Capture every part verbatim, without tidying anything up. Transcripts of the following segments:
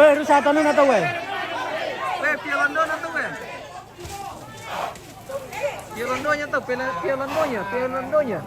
Eh, rusa tanu na tau, eh. Eh, Pia Landonya tau, eh. Pia Landonya tau, Pia, Pia Landonya, Pia Landonya.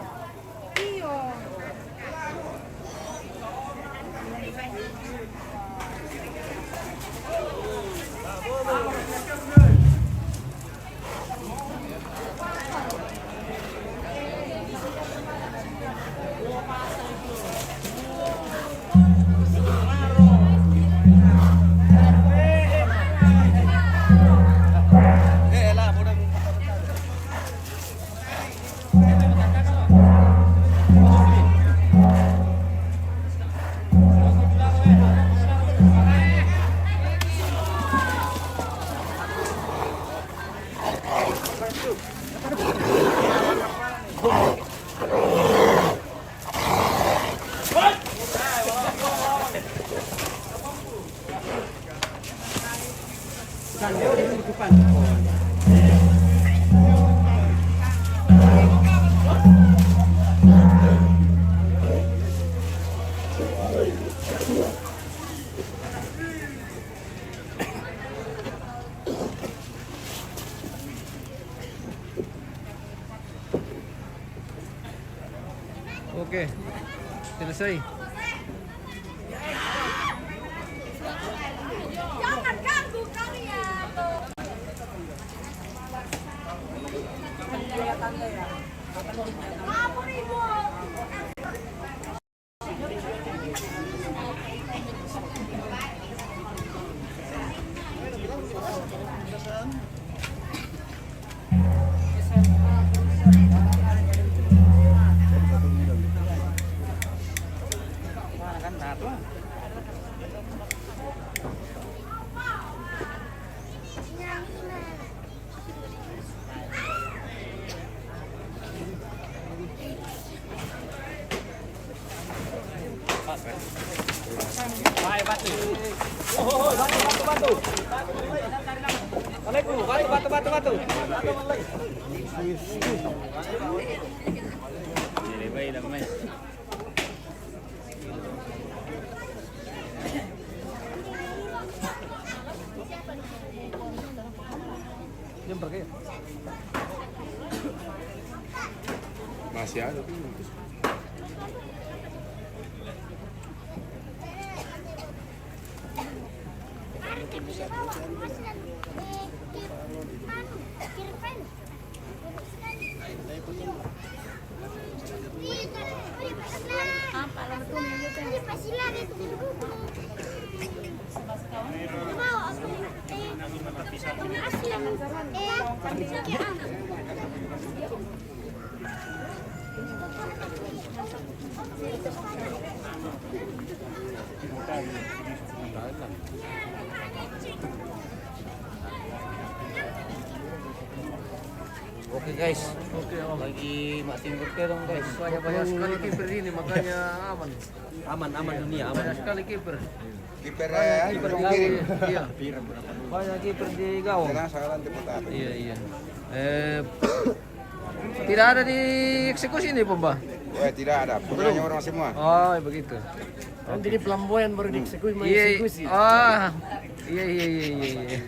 Oke, selesai. Jangan ganggu kami ya. Batu, batu, batu, batu. Masih ada tuh. Oke, guys. Oke, Om. Lagi matiin worker dong, guys. Banyak, banyak sekali kiper ini, makanya aman. Aman, aman dunia, aman. Banyak sekali kiper. Kiper, eh, kiper kiper kiri. Iya. Banyak kiper di gawang. Sekarang sekarang cepat apa? Iya, iya. Eh, tidak ada di eksekusi ini, Pomba? Eh, tidak ada. Punyanya orang semua. Oh, begitu. Kan jadi pelamboyan baru dieksekusi, mau eksekusi. Ah, iya, iya, iya, iya, iya.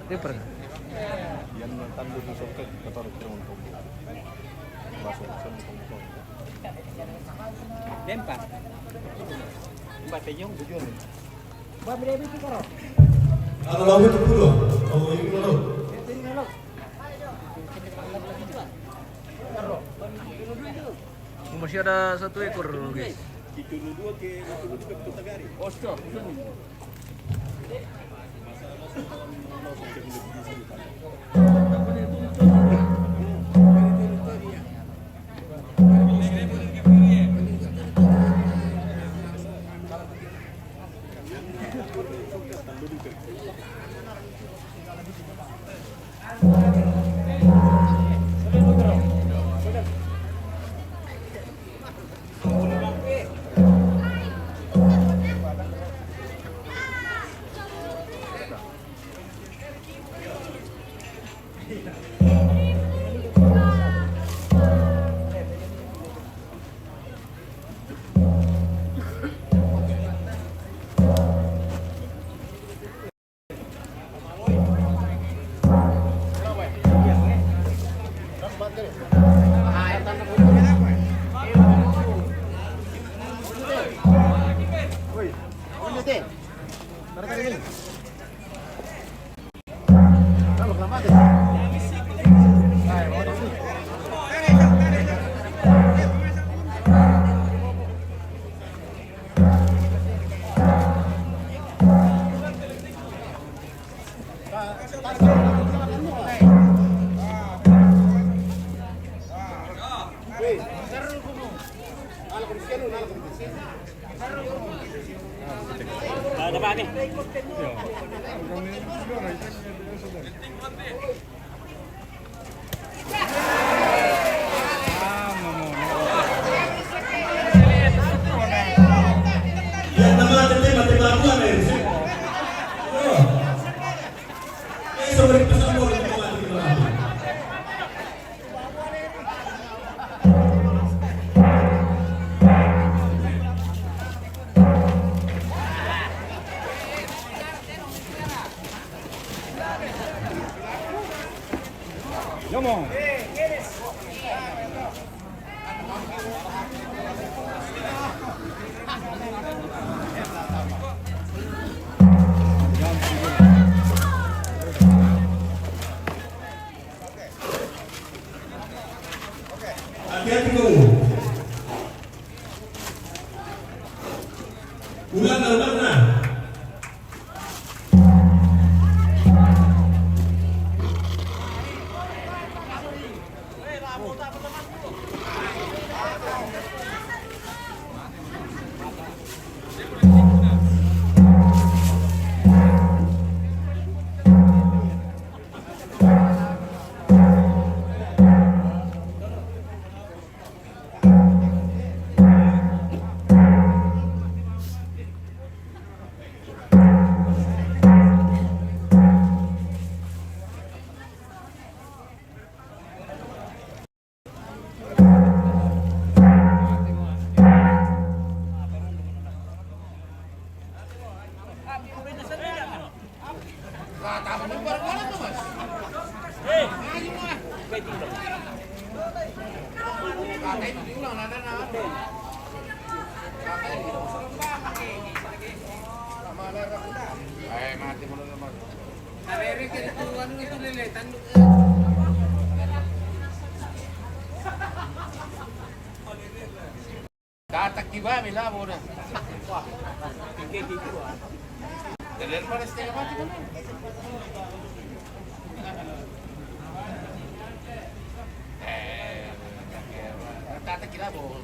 Kiper. Lempar. Lempar, Pejong, tujuan. Kalau lawan itu puluh, kalau ini puluh. Masih ada satu ekor, guys. Hati-hati kau. Ulang na, ulang na. Tatak ki ba, mi labo na. Wah, ike ki ba. Dari mana setengah mati mana? Eh, tatak ki labo.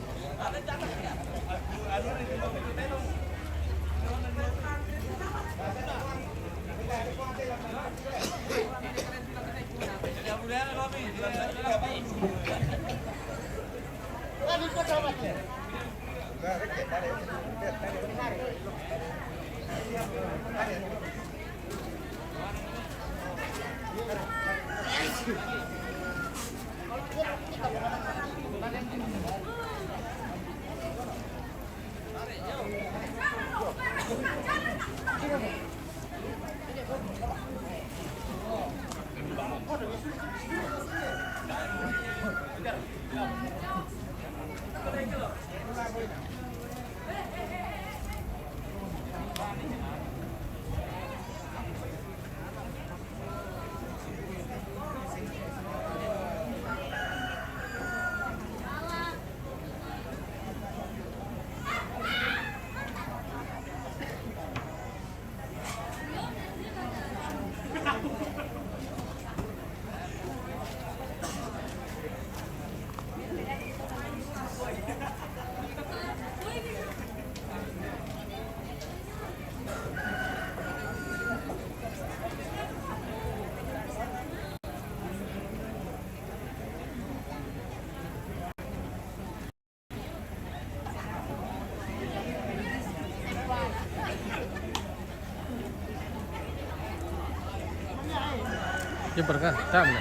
Jumpa ka? Tam na.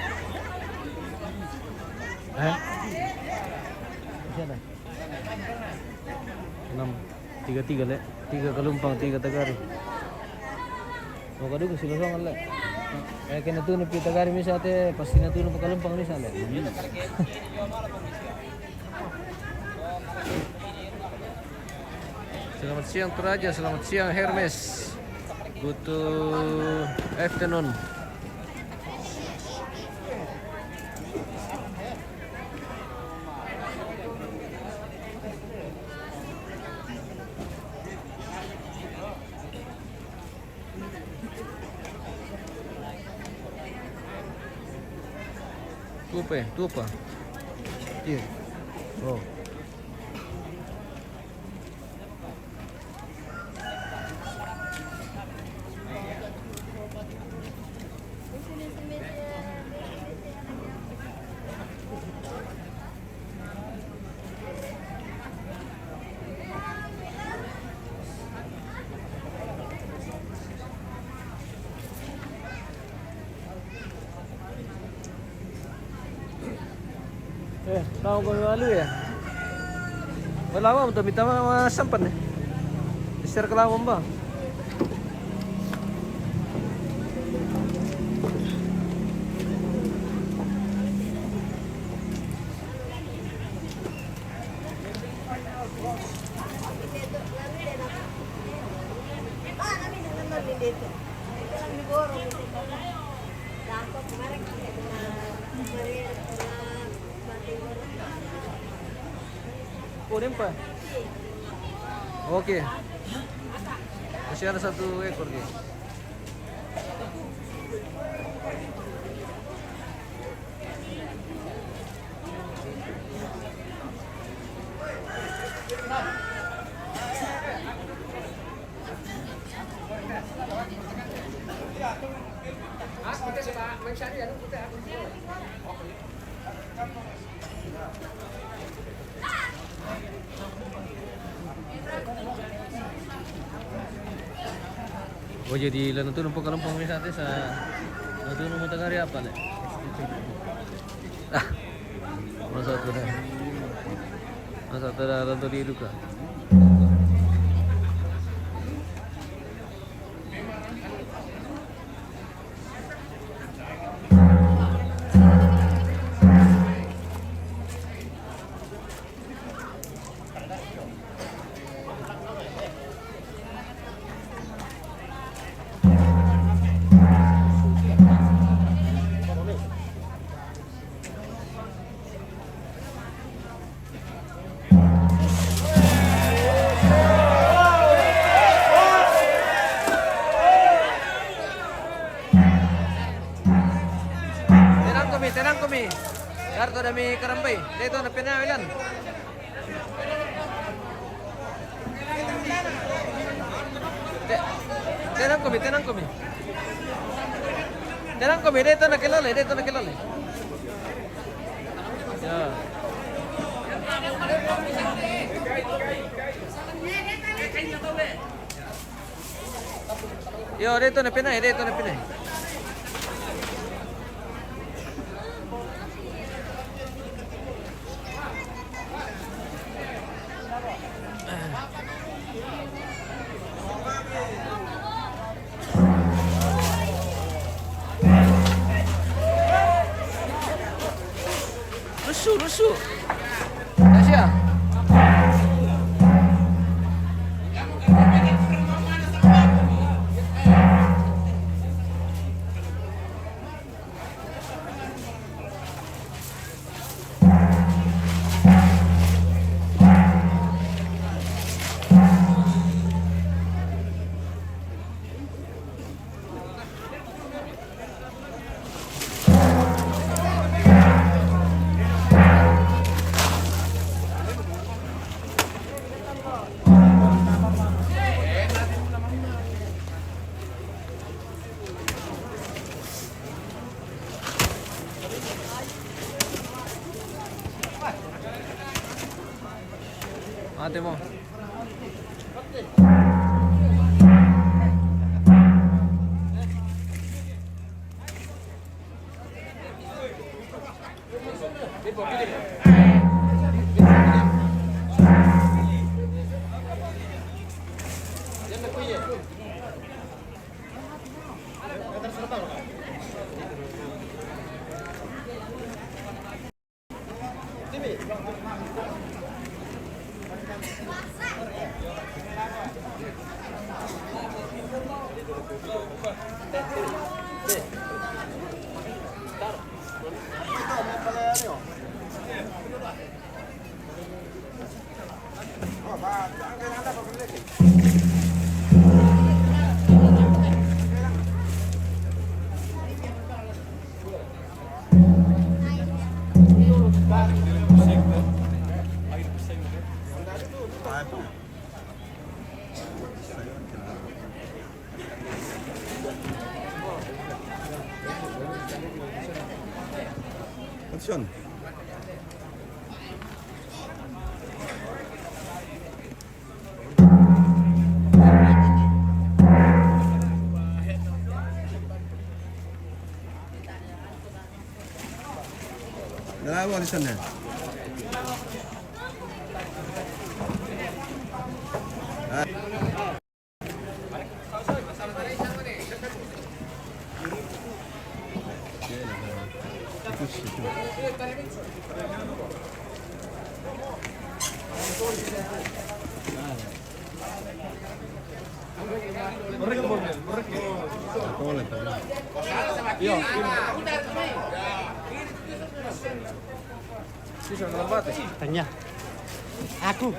Eh? Siya na. Enam. Tiga-tiga le. Tiga Kalumpang, tiga Tagari. O, kaduga sila songan le. Eh, kena tunu pi Tagari misa te, pasti na tunu pa Kalumpang misa le. Selamat siang, Toraja. Selamat siang, Hermes. Good, uh, afternoon. Tu apa? Tu apa? Here. Oh. Eh, tahu kau malu ya? Berlama untuk minta ma-, ma-, sampan nih. Share ke lama, Mbak. Oh, nampak? Oke. Masih ada satu ekor dia. Oh, jadi lalu tu nampak kalau pengurus artis, ah, lalu tu nama tengah hari apa ni? Ah, masa tu dah. Masa tu dah, lalu tu di Luka. Tenang kami, tenang kami. Kartu dami karambay. Dito na pinawilan. Te-, tenang kami, tenang kami. Tenang kami, dito na kilala, dito na kilala. Ya. Yo, dito na pinay, dito na pinay. Rusu, rusu. Kasih ah. Ate mo. Action. Dalawa di sana. Ah. Tanya. Aku.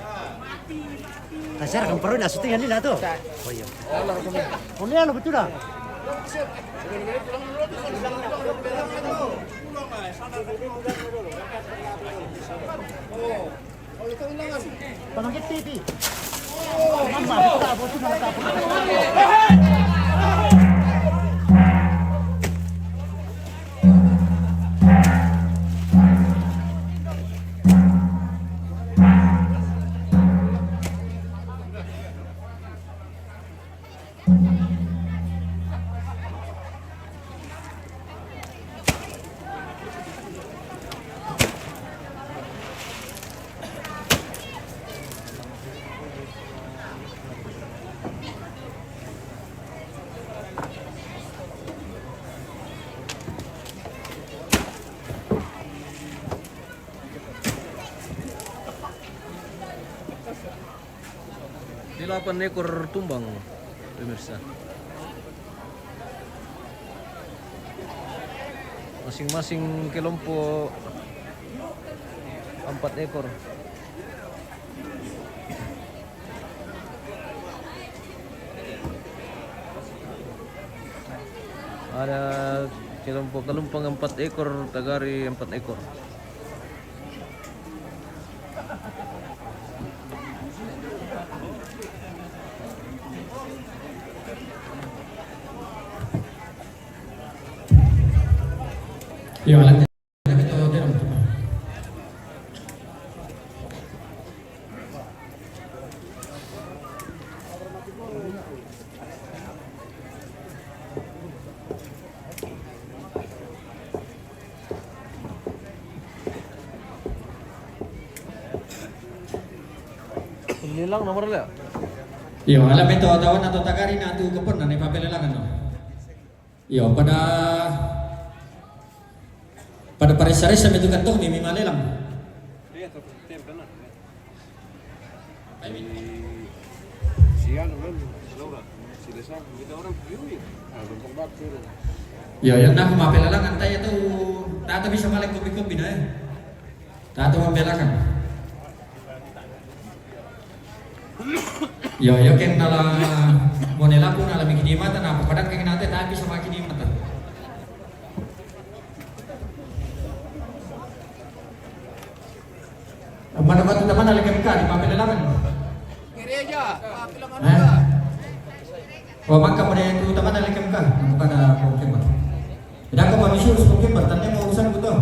Tasar kan perlu nasuting ini lah tu. Oh iya. Kau ni lo betul dah. Pamangkit T V. Mama, kita butuh malah tak. Delapan ekor tumbang, pemirsa. Masing-masing kelompok empat ekor. Ada kelompok Kalumpang empat ekor, Tagari empat ekor. Iya, lanjut. Nilang nomor le. Iyo, ala beto tawan atau Tagari na tu kepon na ni papelelangan no. Iyo, pada, pada parisa-risa betul kan tu, mi, mi malelang. Sian, kan? Laura, si Desa, kita orang Piui. Ah, belum sempat, sih. Ya, yang nak mapelelangan taya tu, tata bisa malek kopi-kopi na, eh. Tata mapelelangan. Yo, yo, ken nala mone laku nala mikini mata na papadan keng nate, tapi sama kini mata. Mana batu tamana lekem ka di papelelangan. Gereja, papelelangan. Eh? Ka. Oh, maka pada itu tamana lekem ka. Bukan ada problem. Tidak ke pamisur sebelum bertanya mau urusan gitu.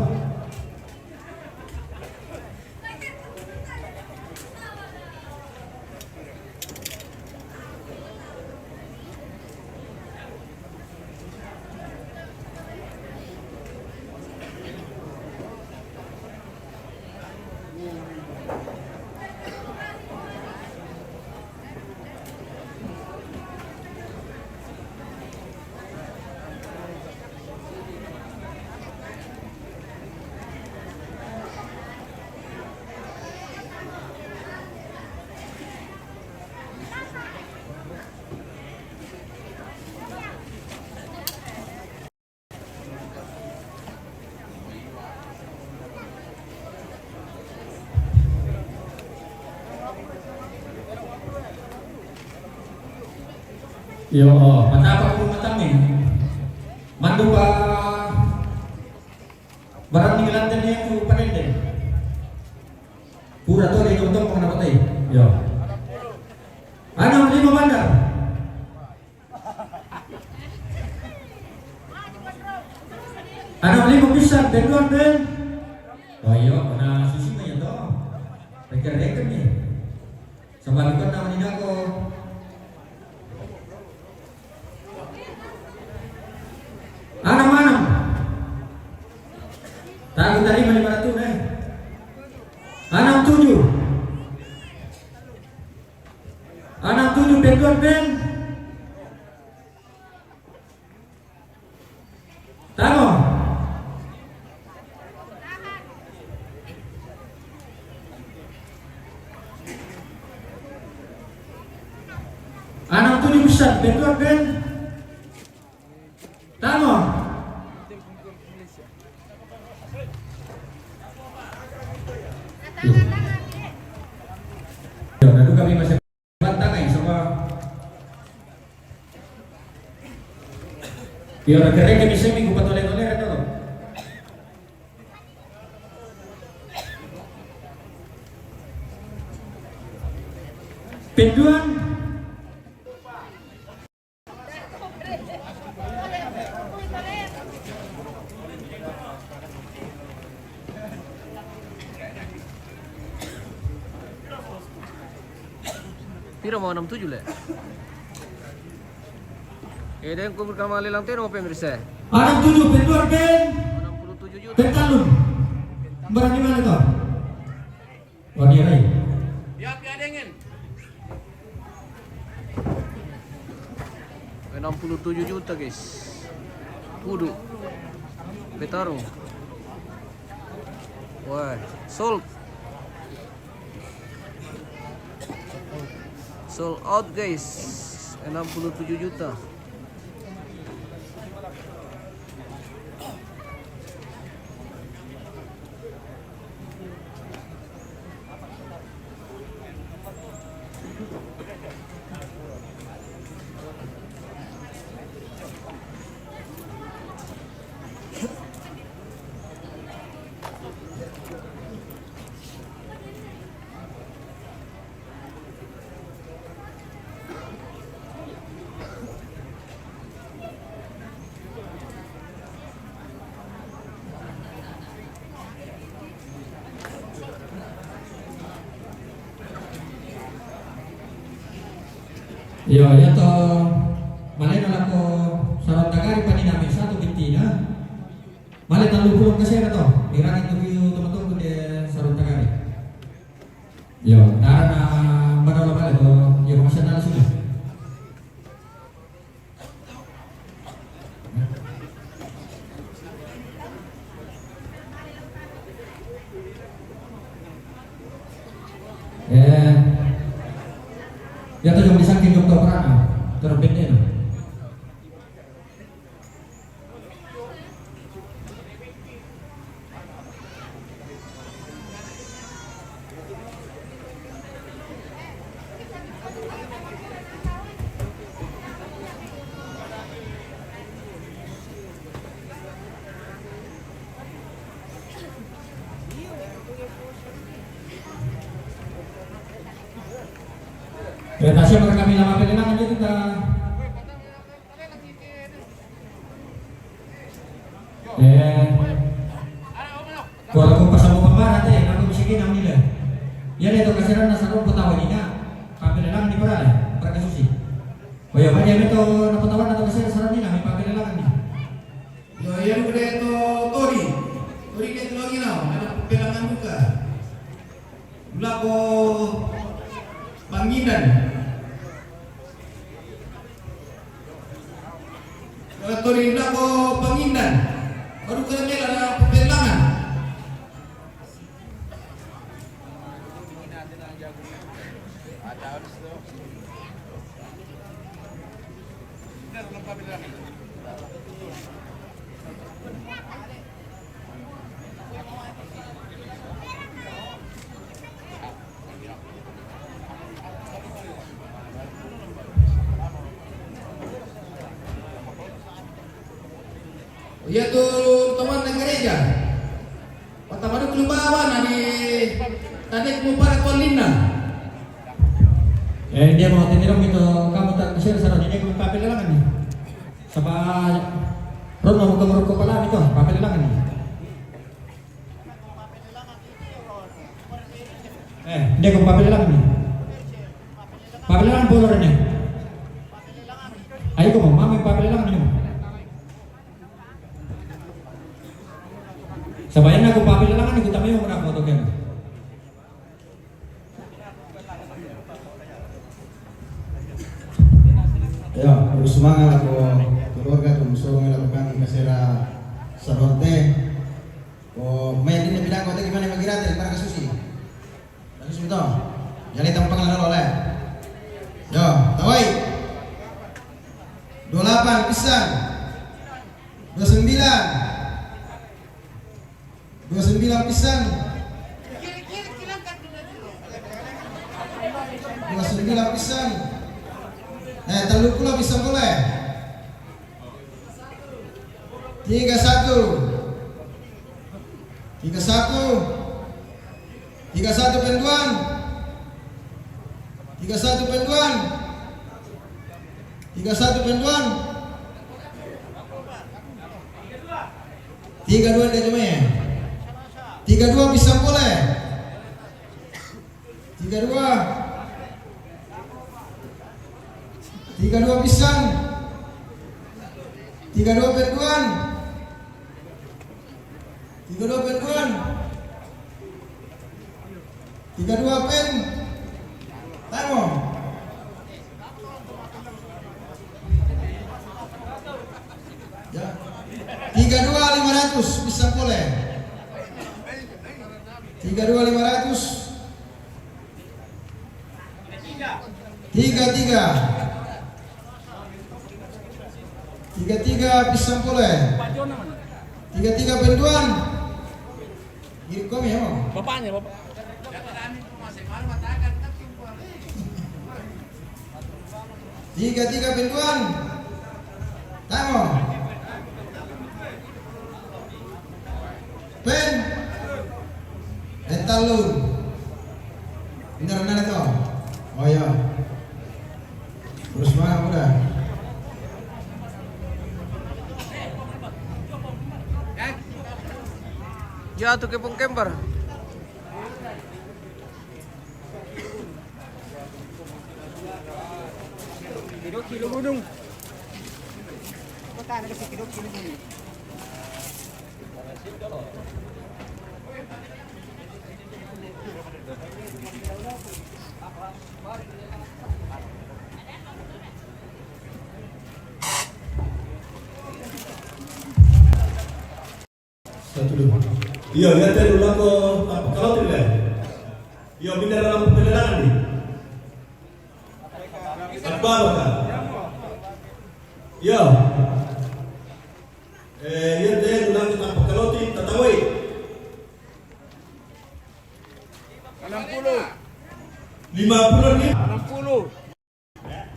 Yo, patapa ko matami. Mandu pa barang ni lantai ni tu padende. Pura to de tong tong ko na patay. Yo. Anam lima bandar. Anam lima pisan, penduan, pen. Oh iyo, na susi maya to. Reker-reker ni. Sabab ko na manida ko. Anam, anam. Tagu tarima lima ratus, eh. Anam tujuh. Anam tujuh, penduan, pen. Tamo. Anam tujuh pisan, penduan, pen. Tamo. Yo, nadu kami masih batang ai sama. Yo, reker-reker ni semi ku patole-tole reto. Penduan. Pira mo, anam tujuh le? Eh, den kubur kama lelang teno, pemirsa. Anam tujuh, penduan, pen. Anam puluh tujuh juta. Pen talun. Barang di mana to? Wadirai. Enam puluh tujuh juta, guys. Kudu. Betaro. Wah, sold. Sold out, guys. Enam puluh tujuh juta. Yo, ya to. Malena lako Saron Tagari pani nami satu bintina. Male talu puluh kasera to. Irani tu biu teman-teman de Saron Tagari. Yo, dana mana lo male to. Yo, masih ada sini. Eh, ya to jong di saking jong to perang, ah, terbitnya. Kereta siapa kami lama pelelangan itu ta. Eh, kalau ko pasal mo pamara te, nako bisikin ang nila. Yan ito, kasi rin nasa roon, patawa niya. Papilalang di para, para kasusi. O yan, banya ito, napatawa na to kasi nasa roon nila, may papilalang niya. Yo, yan ko dito, Tori. Tori, dito lagi na, ada papilalang buka. Lako Panginan. Tori lako Panginan. Baru kena mela na pepelangan. Iya tu teman na gereja. Patamaduk lu bawa na di tadi ku para tolina. Eh, dia mau tengok itu kamu tak share sana, dia ku papel lengan ni. Sama Rono mau ke kepala ni tu, papel lengan ni. Eh, dia ku papel lengan ni. Papel lengan bolor ni. Ayo, ku mau mami papel lengan ni. Sabayana ku papel lengan ni, ku tamayo muna foto kem. Ya, terus semangat lah ko keluarga tu, musuh lah ko kami kasera saronte. Ko, main ini bilang ko tadi mana Magirate, mana kasusi. Bagus betul. Jadi tampang lalu oleh. Yo, tawai. Dua lapan pisan. Dua sembilan. Dua sembilan pisan. Dua sembilan pisan. Eh, telu puluh pisan boleh. Tiga satu. Tiga satu. Tiga satu penduan. Tiga satu penduan. Tiga satu penduan. Tiga dua dia cuma ya. Tiga dua pisan boleh. Tiga dua. Tiga dua pisan. Tiga dua penduan. Tiga dua penduan. Tiga dua pen. Tamo. Ya. Tiga dua lima ratus pisan boleh. Tiga dua lima ratus. Tiga tiga. Tiga tiga pisan boleh. Tiga tiga penduan. Giri komi ya, mau. Bapaknya, bapak. Tiga tiga penduan. Tamo. Pen. Entalun. Benar, benar itu. Oh ya. Terus mana udah? Ya, tu kepung kembar. Kidoki lu gunung. Kota na kasi kidoki lu gunung. Satu dua. Iya, iya, teh, ulang ko, apa, kalau tidak? Iya, pindah dalam pelelangan ni. Apa, apa? Iya. Eh, iya, teh, ulang ko, apa, kalau tidak, tatawai. Enam puluh. Lima puluh ni? Enam puluh.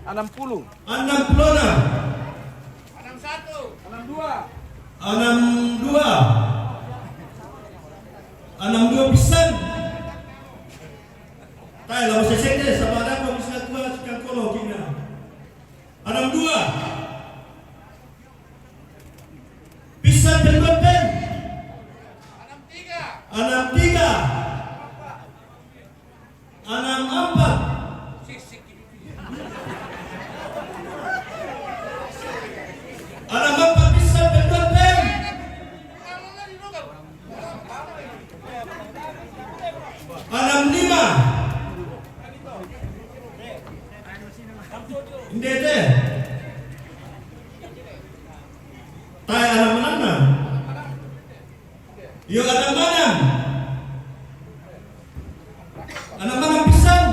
Enam puluh. Enam puluh enam. Enam satu. Enam dua. Enam dua. Enam dua pisan. Tai, lalu sesek deh, sama ada kau bisa dua, sekian kolo kina. Enam dua. Pisan penduan pen. Enam tiga. Enam tiga. Enam empat. Enam empat pisan penduan pen. Enam lima. Ndede. Tai enam enam. Yo, enam enam. Enam enam pisan.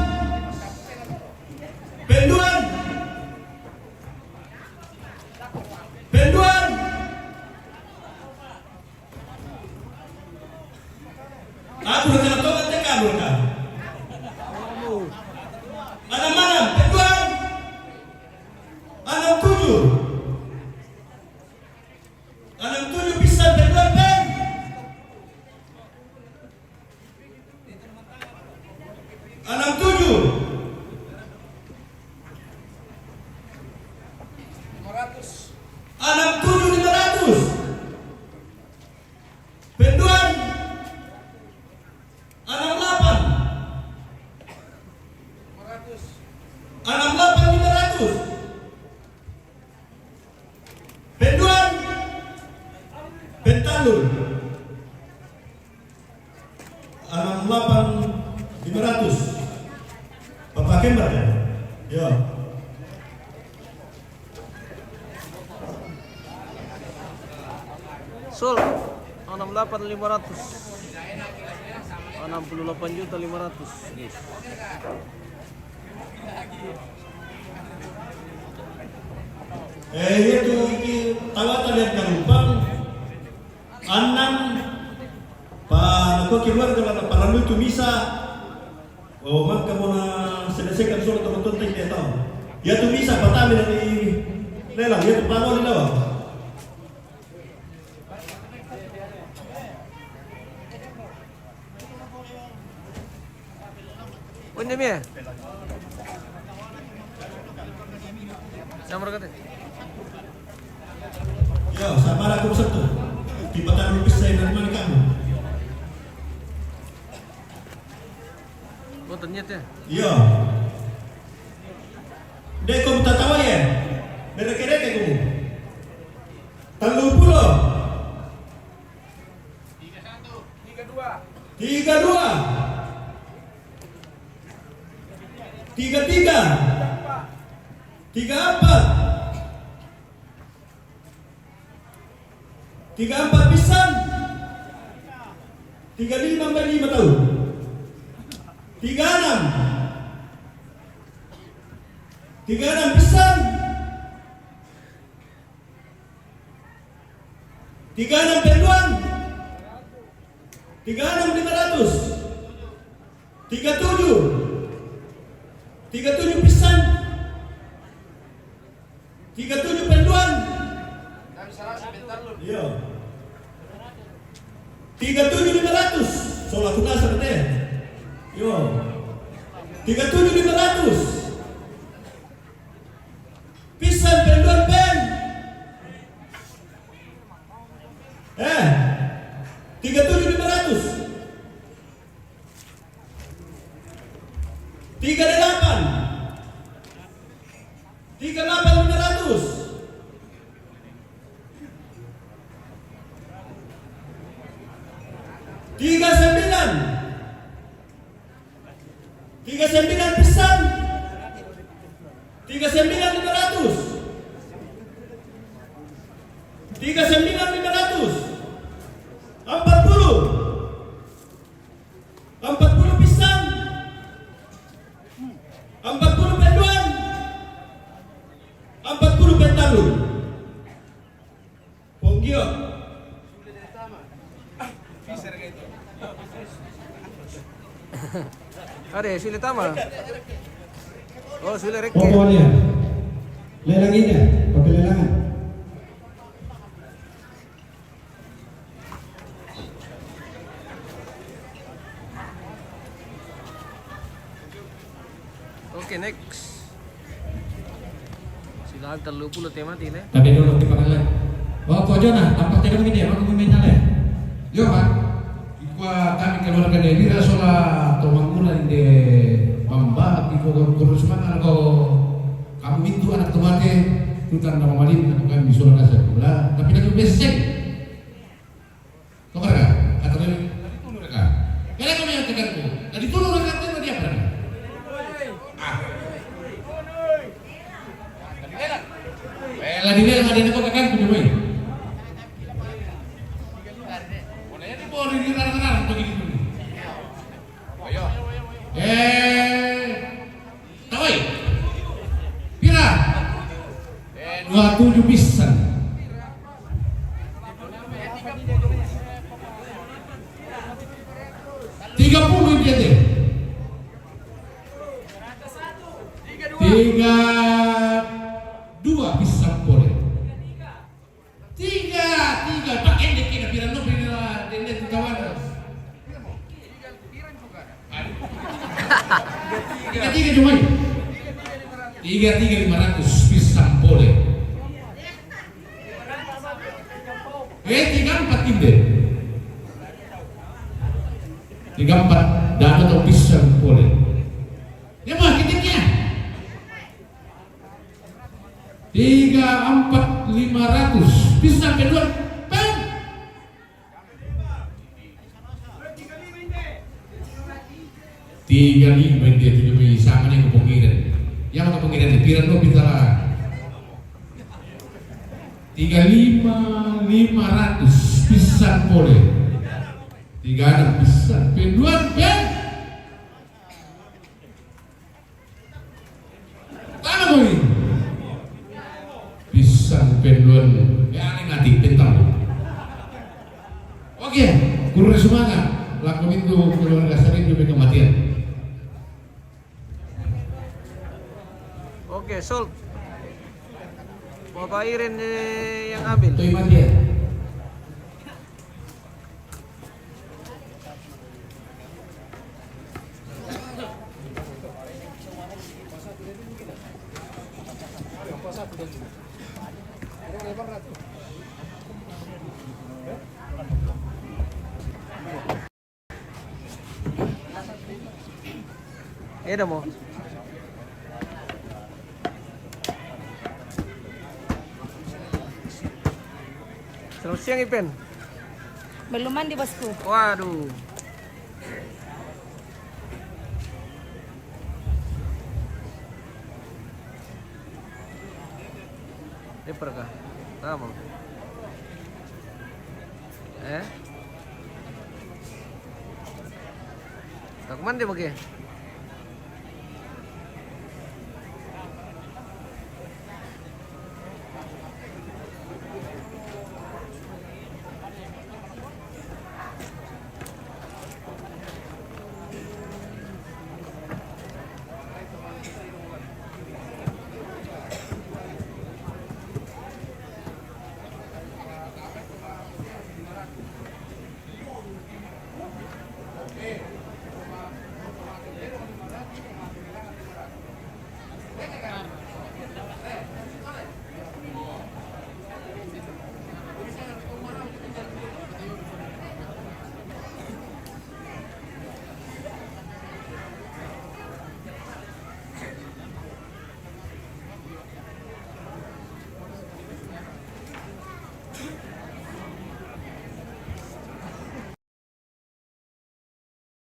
Penduan. Penduan. Aku nak kena tolong tekan mereka. Enam enam. Penduan. Enam tujuh. Enam tujuh. Enam tujuh lima ratus. Penduan. Enam lapan. Enam lapan lima ratus. Penduan. Pentalun. Enam lapan lima ratus. Bapak Kembar ya? Ya. Sol, enam lapan lima ratus. Enam puluh lapan juta lima ratus. Yes. Eh, itu, itu tawata lihat gampang. Anang, pa, nako keluarga la parallu tu misa. Oh, maka mo na selesaikan sola to tonton tek dia tau. Ya tu misa patami dari lelang, ya tu pangoli lawa. Unde mie? Sama kata. Yo, sama aku satu. Di pataru bisa yang mana kamu? Lo ternyata. Yo. Deko tatawa ya. Bereke-reke kamu. Tellu pulo. Tiga dua. Tiga tiga. Tiga empat. Tiga empat pisan. Tiga lima empat lima tahu. Tiga enam. Tiga enam pisan. Tiga enam penduan. Tiga enam lima ratus. Tiga tujuh. Tiga tujuh pisan. Tiga tujuh penduan. Iya. Tiga tujuh lima ratus. Soal aku nasar deh. Yo. Tiga tujuh lima ratus. Pisan penduan pen. Eh, tiga tujuh lima ratus. Tiga delapan. Tiga delapan lima ratus. Tiga sembilan. Tiga sembilan pisan. Tiga sembilan lima ratus. Tiga sembilan lima ratus. Empat puluh. Empat puluh pisan. Empat puluh penduan. Empat puluh pentalun. Ponggio. Ada sule tama. Oh, sule rekke. Oke, walian. Lelang ini, pakai lelangan. Oke, next. Silakan, tellu pulo te mati ne. Tapi dulu di pangalan. Oh, kok Jona, tampak tidak ini dia, aku minta le. Yo, Pak. Ikua kami keluarga de Bira sola to mangula inde pamba, ikua kurus mangan ko kamu mintu anak to mate, tutan nama malin, aku kami sola kasar. Lah, tapi lagi besek. Kau mereka, kata dia, tadi tunu raka. Kalian kami yang tekan ku. Tadi tunu raka, tadi dia apa? Ah. Eh, lagi dia ada apa kan, punya boy? Boleh jadi boleh di rarang-rarang begitu. Ayo. Eh, Tawai. Pira? Dua tujuh pisan. Tiga puluh dia deh. Tiga dua pisan boleh. Tiga, tiga, pakai dek kita pira no pira dende tu kawan. Tiga, tiga cuma. Tiga, tiga lima ratus pisan boleh. Eh, tiga empat inde. Tiga empat, dana to pisang pole. Ya, mah, kita kia. Tiga empat lima ratus. Pisang kedua. Pen. Tiga lima dia, tiga lima sama nih kepengiran. Yang kepengiran di piran lo bintara. Tiga lima lima ratus pisang pole. Tiga enam pisang. Penduan, pen. Tama ko ini. Pisang penduan. Ya, ini ngati, pintar. Oke, kurang semangat. Laku itu keluarga sering juga kematian. Oke, sold. Bapak Iren, eh, yang ambil. Terima dia. Eda mo. Selamat siang, Ipen. Belum mandi, bosku. Waduh. Leper kah? Sama. Eh? Tak mandi pakai?